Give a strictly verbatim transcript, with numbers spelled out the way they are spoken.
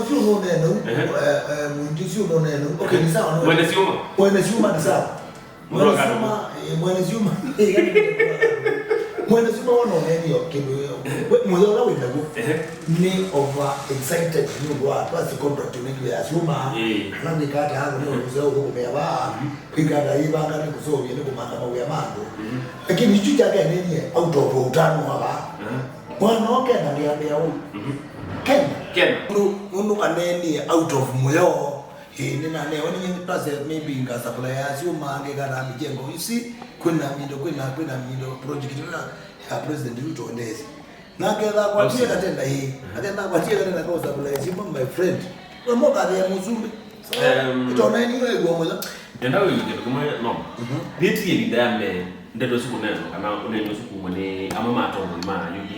ũsu nũneena u, Ehe. eh, eh, mũingĩ ũsu nũneena u. Okay, ni sawa, no. Mwene syuma. Mwene syuma ni sawa. Mũndũ Mwene wa syuma, eh, mwene syuma. Mwene syuma wona ũneenio kĩndũ. We, mũyo ũla wĩ naw'o. Ehe. Nĩ over excited nĩ ũndũ wa twasi contract ũnengiwe ya syuma. Ĩĩ. Kana nĩ kata yako nĩ ũndũ ũseo ũthũkũmĩa vaa. Mhm. Kwĩkata yĩvanga nĩ kũseũvya nĩ kũmantha mawĩa ma andũ. Mhm. Lakini ichu kyake nenie out of ũtanu wa vaa. Mhm. Mwana ũkenda nĩambĩa ũu. Mhm. Kenda. Kenda. Nũndũ, nũndũ kanenie out of mũyo. Ĩĩ, nĩnanewa nĩ twase maybe nga supply ya syuma, ngekana mĩjengo. You see, kwĩna mindo, kwĩna, kwĩna mindo project ĩla ya President Ruto ndesi. Na ketha kwa tie katenda hii. Akenda kwa tie katenda kwa supply syuma, my friend. Wamo kathia mũsumbĩ. So, Em. Ĩtona ni wewe mwana. Nenda wĩw'e kĩndũ kĩmwe no. Mhm. Nĩtie ĩvinda ya mbee ndeto isu kũneenwa kana ũneeni ũsu kumwa nĩ amwe ma atongoi ma U D